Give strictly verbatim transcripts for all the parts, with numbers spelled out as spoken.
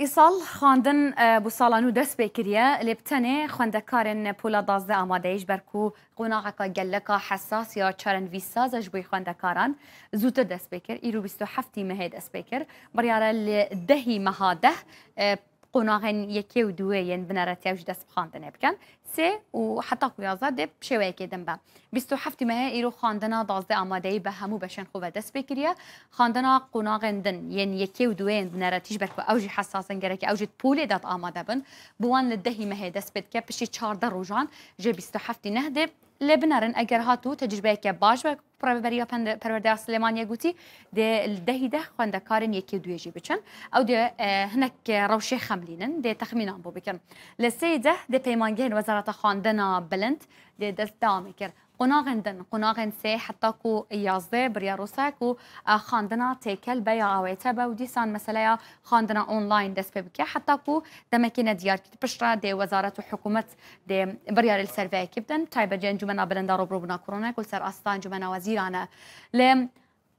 Îsal xwendin, e, bo sala nû dest pê kiriye, lê bi tenê xwendekarên pola duwazdeh amadeyî ji ber ku qonaxeka geleka hesas ya çarenivîsaz e ji bo xwendekaran, zûtir dest pê kir. Îro bîst û heftî mehê dest pê kir. Biryare li dehî meha deh, e, qonaxên yekê û duwê yên bineretiya ji dest bi xwendinê bikin. Sê û heta ku yazdeh dê bi şêweyekê din be. Bîst û heftî mehê îro xwendina duwazdeh amadeyî bi hemû beşên xwe ve dest pê kiriye. Xwendina qonaxên din yên yekê û duwê yên bineretî ji ber ku ew jî hesas in, gerek ew jî di polê de amade bin. Bi wan li dehî mehê dest pê dike, piştî çardeh rojan jê bîst û heftî neh dê lê binerin. Eger hatû tecrûbeyeke baş be, Rêveberiya Pende-, Perwerdeya Silêmaniyê gotî, dê li dehî deh xwendekarên yekê û duyê jî biçin. Ew dê, e, hinek, e, rewşê xemlînin, dê texmînan bo bikin. Li sê deh dê peymangehên Wezareta Xwendina Bilind dê dest dewamê kir. Qonaxên din, qonaxên sê heta ku yazdeh biryar wisa ku, e, xwendina têkel be ya awête be û dîsan meseleya xwendina online dest pê bike. Heta ku demekê nediyar kir, piştre dê wezaret û hikûmet dê biryarê li ser vê yekê bidin. Taybet ji Encûmena Bilind a Rûbirûbûna Koronayê ku li ser asta Encûmena Wezîran e. Li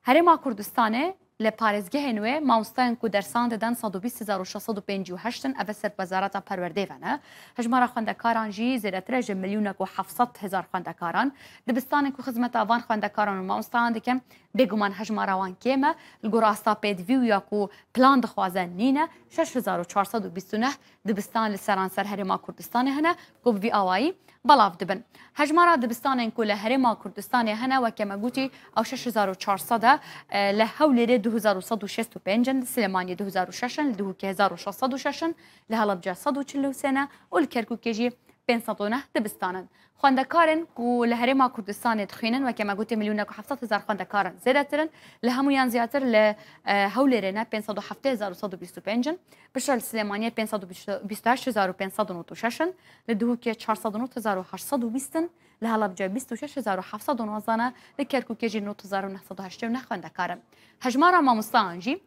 Herêma Kurdistanê li parêzgehên wê mamostayên ku dersan didin sed û bîst hezar û şeş sed û pêncî û heşt in, ev ser Wezareta Perwerdê ve ne. Hejmara xwendekaran jî zêdetir e ji milyonek û heft sed hezar xwendekaran. Dibistanên ku xizmeta van xwendekaran û mamostayan dikin, bêguman hejmara wan kêm e. Li gor asta pêdivî û ya ku plan dixwaze nîne, şeş hezar û çar sed û bîst û neh dibistan li seranser Herêma Kurdistanê hene ku bi vî awayî belav dibin. Hejmara dibistanên ku li Herêma Kurdistanê hene, weke me gotî, ew şeş hezar û çar sed e, e, li Hewlêrê du hezar û sed û şêst û pênc in, li Silêmaniyê du hezar û şeş in, li Dihokê hezar û şeş sed û şeş in, li Helebce sed û çil û sê ne û li Kerkûkê jî pênc sed û neh dibistan in. Xwendekarên ku li Herêma Kurdistanê dixwînin, weke me gotî, milyonek û heft sed hezar xwendekar in, zêdetir in. Li hemûyan zêdetir li, e, Hewlêrê ne, pênc sed û heftê hezar û sed û bîst û pênc in. Piştre li Silêmaniyê pênc sed û bîst û heşt hezar û pênc sed û nod û şeş in. Li Dihokê çar sed û nod hezar û heşt sed û bîst in. Li Helebce bîst û şeş hezar û heft sed û nozdan e. Li Kerkûkê jî nod hezar û neh sed û heştê û neh xwendekar in. Hejmara mamostayan jî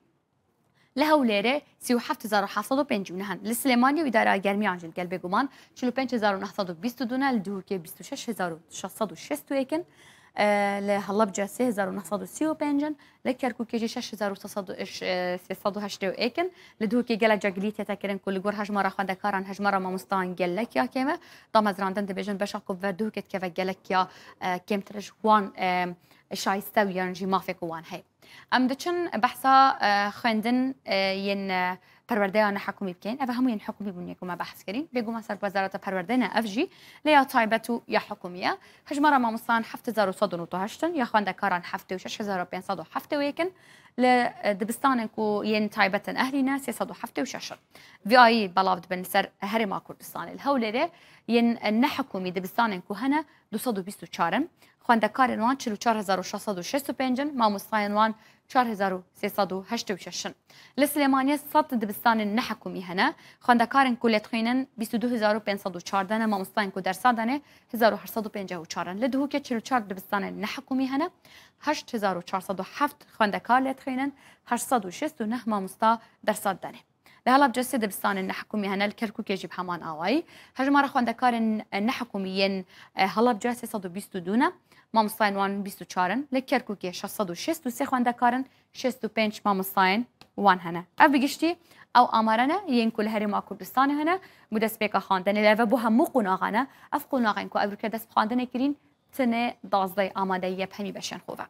li Hewlêrê sî û heft hezar û heft sed û pêncî û neh in. Li Silêmaniyê û Îdara Germiyan jî li gel bêguman çil û pênc hezar û neh sed û bîst û du ne, li Dihokê bîst û şeş hezar û şeş sed û şêst û yek in. E, li Helebce sê hezar û neh sed û sî û pênc in. Li Kerkûkê jî şeş hezar û sê sed û heştê û yek in. Li Dihokê gelek ca gilî tête kirin ku li gor hejmara xwendekaran, hejmara mamostayan gelek ya kêm e. Damezrandin dibêjin beşa ku bi Dihokê dikeve gelek ya, e, kêmtir e, ji wan, e, şayiste û yan jî mafê ku wan heye. Em diçin behsa, e, xwendin, e, yên, e, perwerdeya nehikûmî bikeyin. Ev hemû yên hikûmî bûn yê ku me behs kirîn. Bêguman ser Wezareta Perwerdê ne, ev jî lê ya taybet û ya hikûmî ye. Hejmara mamostayan heft hezar û sed û nod û heşt in, ya xwendekaran heftê û şeş hezar û pênc sed û heftê û yek in. Li, e, dibistanên ku yên taybet in ehlî ne, sê sed û heftê û şeş in. Vî ayî belav dibin li ser Herêma Kurdistanê. Li Hewlêrê yên, e, nehikûmî dibistanên ku hene du sed û bîst û çar in. Xwendekarên wan çil û çar hezar û şeş sed û şêst û pênc in, mamostayên wan çar hezar û sê sed û heştê û şeş in. Li Silêmaniyê sed dibistanên nehikûmî hene. Xwendekarên ku lê dixwînin bîst û du hezar û pênc sed û çardeh ne, mamostayên ku dersa danê hezar û heşt sed û pêncî û çar in. Li Dihokê çil û çar dibistanên nehikûmî hene. Heşt hezar û çar sed û heft xwendekar lê dixwînin, heşt sed û şêst û neh mamosta dersa danê. Li Helebce sê dibistanên nehikûmî hene, li Kerkûkê jî bi heman awayî. Hejmara xwendekarên nehikûmî yên, e, Helebce sê sed û bîst û du ne, mamostayên wan bîst û çar in, li Kerkûkê şeş sed û şêst û sê xwendekar in, şêst û pênc mamostayên wan hene. Ev bi giştî ew amare ne yên ku li Herêma Kurdistanê hene, bo destpêka xwendinê, lê ev bo hemû qonaxan e. Ev qonaxên ku ewroke dest bi xwendinê kirîn, tenê duwazdeh amadeyî ye bi hemî beşên xwe ve.